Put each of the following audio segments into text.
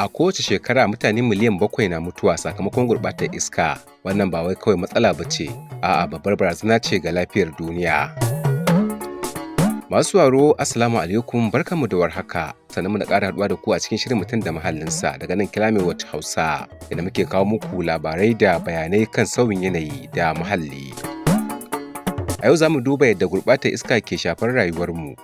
A kowace shekara mutane miliyan 7 na mutuwa sakamakon gurɓatar iska. Wannan ba wai kawai matsala ba ce, a'a, babbar barazana ce ga lafiyar duniya. Masu sauraro, Assalamu alaikum, barkanmu da warhaka. Sannan mu da ƙara haɗuwa da ku a cikin shirin Mutum da Muhallinsa daga nan Climate Watch Hausa, inda muke kawo muku labarai da bayanai kan sauyin yanayi da muhalli. A yau za mu duba yadda gurɓatar iska ke shafar rayuwarmu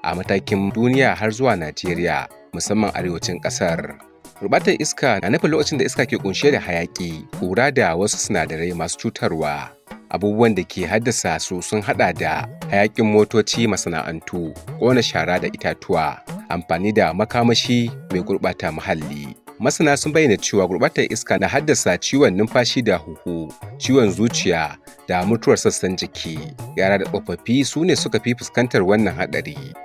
a matakin duniya har zuwa Najeriya, musamman arewacin ƙasar. Gurɓatar iska na nufin lokacin da iska ke ƙunshe da hayaƙi, ƙura da wasu sinadarai masu cutarwa. Abubuwan da ke haddasa su sun haɗa da hayaƙin motoci, masana'antu, ƙona shara da itatuwa, amfani da makamashi mai gurɓata muhalli. Masana sun bayyana cewa gurɓatar iska na haddasa ciwon numfashi da huhu, ciwon zuciya da mutuwar sassan jiki. Yara da tsofaffi su ne suka fi fuskantar wannan haɗari.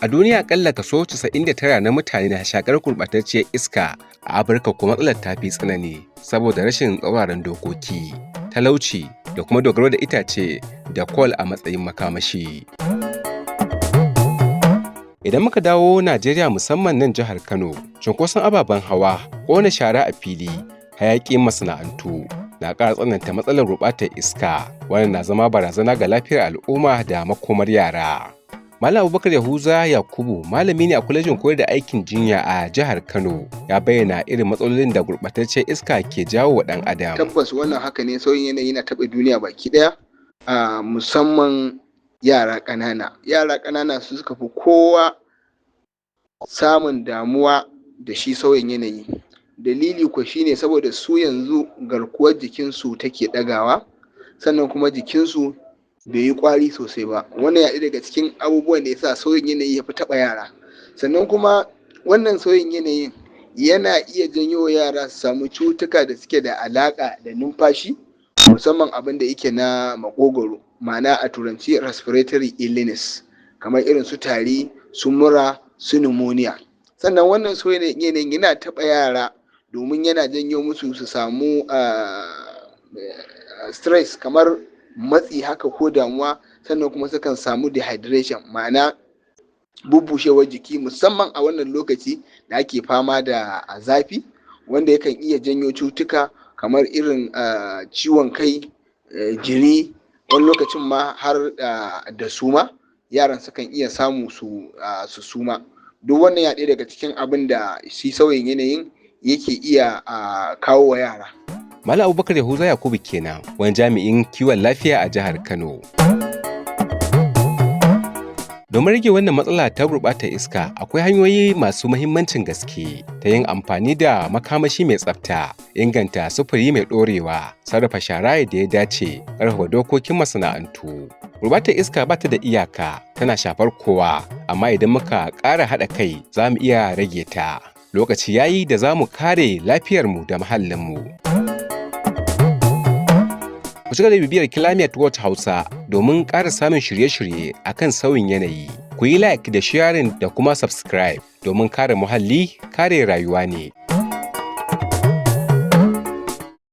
A duniya, aƙalla kaso 99 na mutane na shakar gurɓatacciyar iska. A Afirka kuma matsalar ta fi tsanani saboda rashin tsauraran dokoki, talauci da kuma dogaro da itace da kwal a matsayin makamashi. Idan muka dawo Najeriya, musamman nan jihar Kano, cunkoson ababen hawa, ƙona shara a fili, hayaƙin masana'antu na ƙara tsananta matsalar gurɓatar iska. Wannan na zama barazana ga lafiyar al'umma da makomar yara. Malam Abubakar Yahuza Yakubu malami ne a kwalejin koyar da aikin jinya a jihar Kano, ya bayyana irin matsalolin da gurɓataccen iska ke jawo wa ɗan adam. Tabbas wannan haka ne, sauyin yanayi na taɓa duniya baki ɗaya, musamman yara ƙanana. Yara ƙanana su suka fi kowa samun damuwa da shi sauyin yanayi. Dalili kuwa shine saboda su yanzu garkuwar jikinsu take ɗagawa, sannan kuma jikinsu bai yi ƙwari sosai ba. Wannan ya ɗaya daga cikin abubuwan da yasa sauyin yanayi ya fi taɓa yara. Sannan kuma wannan sauyin yanayin yana iya janyo yara su samu cutuka da suke da alaƙa da numfashi, musamman abin da yake na maƙogwaro, ma'ana a Turanci respiratory illness, kamar irin su tari, su mura, su pneumonia. Sannan wannan sauyin yanayin yana taɓa yara domin yana janyo musu su samu stress, kamar matsi haka ko damuwa. Sannan kuma sukan samu dehydration, ma'ana bubbushewar jiki, musamman a wannan lokaci da ake fama da zafi, wanda yakan iya janyo cutuka kamar irin ciwon kai, jiri, wani lokacin ma har da suma. Yaran sukan iya samu su suma. Duk wannan ya ɗaya daga cikin abin da shi sauyin yanayin yake iya kawo wa yara. Malam Abubakar Yahuza Yakubu kenan, wani jami'in kiwon lafiya a jihar Kano. Domin rage wannan matsala ta gurɓatar iska, akwai hanyoyi masu muhimmancin gaske ta yin amfani da makamashi mai tsafta, inganta sufuri mai ɗorewa, sarrafa shara yadda ya dace, ƙarfafa dokokin masana'antu. Gurɓatar iska ba ta da iyaka, tana shafar kowa, amma idan muka ƙara haɗa kai, za mu iya rage ta. Lokaci ya yi da za mu kare lafiyarmu da muhallinmu. Ku ci gaba da bibiyar Climate Watch Hausa domin ƙara samun shirye-shirye akan sauyin yanayi. Ku yi like da sharing da kuma subscribe, domin kare muhalli kare rayuwa ne.